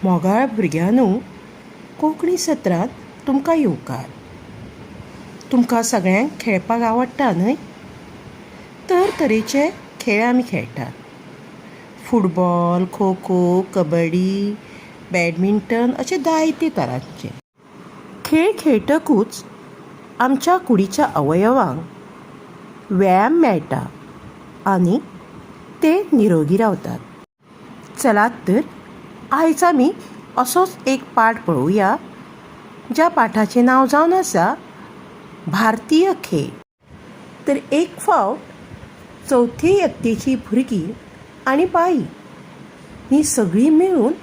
मोगाळ भुरग्यांनो, कोंकणी सत्रांत तुमकां येवकार. तुमकां सगळ्यांक खेळपाक आवडटा न्हय? तर तरेचे खेळ आमी खेळटात, फुटबॉल, खो खो, कबड्डी, बॅडमिंटन अशे जायते तरांचे खेळ. खेळटकूच आमच्या कुडीच्या अवयवांक व्यायाम मेळटा आनी ते निरोगी रावतात. चलात तर, आयज आमी असोच एक पाठ पळोवया, ज्या पाठाचें नांव जावन आसा भारतीय खेळ. तर एक फावट चवथे यत्तेची भुरगीं आनी बाई हीं सगळीं मेळून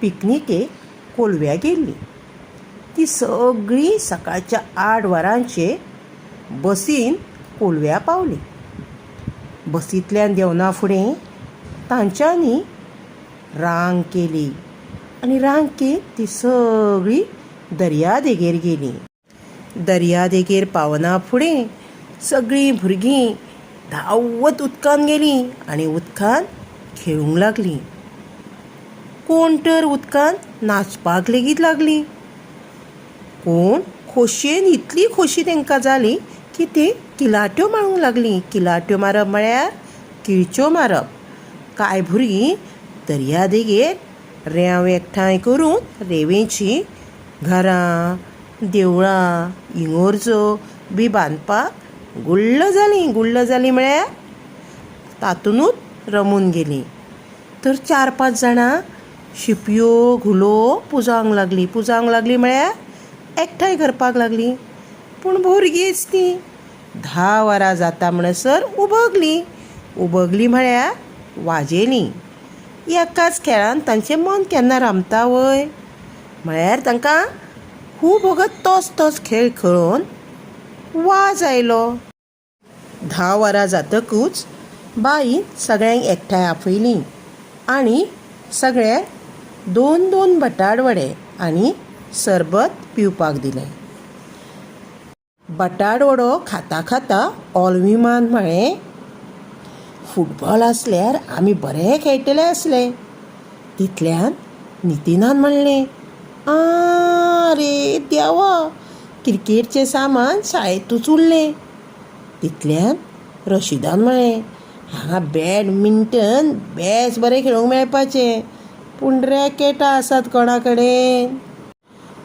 पिकनिकेक कोलव्यां गेल्लीं. तीं सगळीं सकाळच्या 8 वरांचेर बसीन कोलव्यां पावलीं. बसींतल्यान देंवना फुडें तांच्यांनी रांग केली आनी रांकेंत तीं सगळीं दर्या देगेर गेलीं. दर्या देगेर पावना फुडें सगळीं भुरगीं धांवत उदकांत गेलीं आनी उदकांत खेळूंक लागलीं. कोण तर उदकांत नाचपाक लेगीत लागलीं. कोण खोशयेन, इतली खोशी तांकां जाली की तीं किलाट्यो मारूंक लागलीं. किलाट्यो मारप म्हळ्यार किळच्यो मारप. कांय भुरगीं दर्या देगेर रेंव एकठांय करून रेंवेचीं घरां, देवळां, इगर्जो बी बांदपाक गुल्ल जालीं. गुल्ल जालीं म्हळ्यार तातुनूच रमून गेलीं. तर चार पांच जाणां शिंपयो, घुलो पुंजावंक लागलीं. पुंजावंक लागलीं म्हळ्यार एकठांय करपाक लागलीं. पूण भुरगींच तीं, 10 वरां जाता म्हणसर उबगलीं. उबगलीं म्हळ्यार वाजेलीं. एकाच खेळान तांचें मन केन्ना रमता वय? म्हळ्यार तांकां खूब वगत तोच तोच खेळ खेळून वाज आयलो. 10 वरां जातकूच बाईन सगळ्यांक एकठांय आपयलीं आनी सगळ्यांक दोन दोन बटाटवडे आनी सरबत पिवपाक दिलें. बटाटवडो खाता खाता ऑलविमान म्हळें, "फुटबॉल आसल्यार आमी बरे खेळटले आसले." तितल्यान नितीनान म्हणलें, "आरे देवा, क्रिकेटचें सामान शाळेंतूच उरलें." तितल्यान रशिदान म्हळें, "हांगा बॅडमिंटन बेस बरें खेळूंक मेळपाचें, पूण रॅकेटां आसात कोणा कडेन?"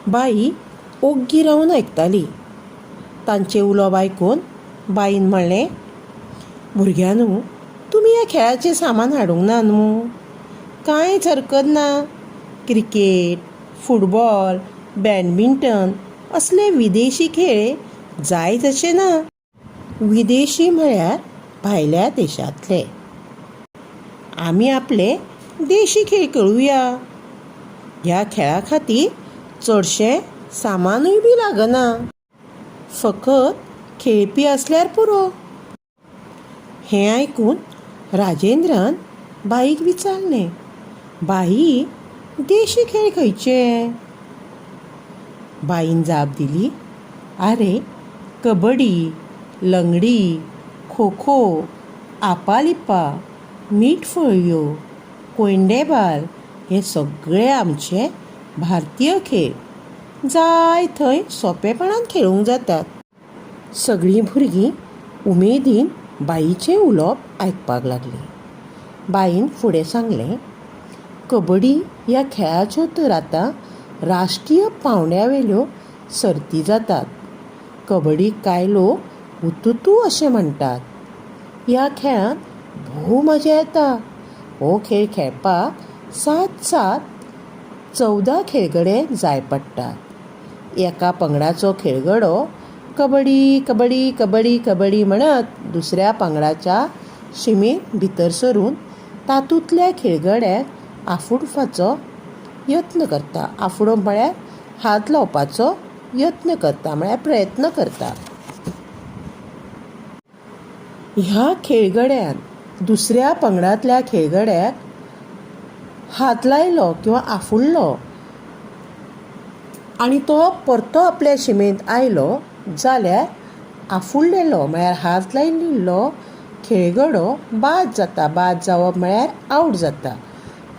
बाई ओग्गी रावन आयकताली. तांचें उलोवप आयकून बाईन म्हणलें, "भुरग्यांनो, तुमी ह्या खेळाचें सामान हाडूंक ना न्हू? कांयच हरकत ना. क्रिकेट, फुटबॉल, बॅडमिंटन असले विदेशी खेळ जायच अशें ना." विदेशी म्हळ्यार भायल्या देशांतले. "आमी आपले देशी खेळ खेळुया. ह्या खेळा खातीर चडशें सामानूय बी लागना. फकत खेळपी आसल्यार पुरो." हें आयकून राजेंद्रान बाईक विचारलें, "बाई, देशी खेळ खंयचे?" बाईन जाप दिली, "आरे, कबड्डी, लंगडी, खो खो, आपालिपा, मीठ फळयो, कोयंडेबाल हे सगळे आमचे भारतीय खेळ. जाय थंय सोंपेपणान खेळूंक जातात." सगळीं भुरगीं उमेदीन बाईचें उलोवप आयकपाक लागलीं. बाईन फुडें सांगलें, "कबड्डी ह्या खेळाच्यो तर आतां राष्ट्रीय पांवड्यावेल्यो सर्ती जातात. कबड्डीक कांय लोक हुतुतू अशें म्हणटात. ह्या खेळांत भोव मजा येता. हो खेळ खेळपाक सात सात 14 खेळगडे जाय पडटात. एका पंगडाचो खेळगडो कबड्डी, कबड्डी, कबड्डी, कबड्डी म्हणत दुसऱ्या पंगडाच्या शिमेंत भितर सरून तातूंतल्या खेळगड्याक आफुडपाचो यत्न करता. आफुडप म्हळ्यार हात लावपाचो यत्न करता, म्हळ्यार प्रयत्न करता. ह्या खेळगड्यान दुसऱ्या पंगडांतल्या खेळगड्याक हात लायलो किंवा आफुडलो आनी तो परतो आपल्या शिमेंत आयलो जाल्यार आफुडलेलो, म्हळ्यार हात लायिल्लो खेळगडो बाद जाता. बाद जावप म्हळ्यार आवट जाता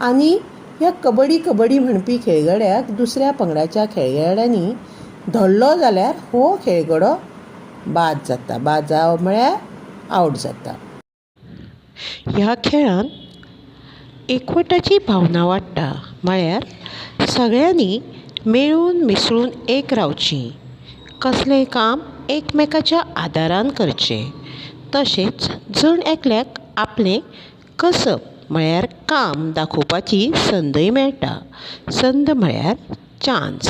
आनी ह्या ह्या कबड्डी कबड्डी म्हणपी खेळगड्याक दुसऱ्या पंगडाच्या खेळगड्यांनी धरलो जाल्यार हो खेळगडो बाद जाता. बाद जावप म्हळ्यार आवट जाता. ह्या खेळान एकवटाची भावना वाडटा. म्हळ्यार सगळ्यांनी मेळून मिसळून एक रावचीं. कसलेंय काम एकमेकाच्या आदारान करचें. तशेंच जण एकल्याक आपलें कसब म्हळ्यार काम दाखोवपाची संदय मेळटा. संद म्हळ्यार चान्स.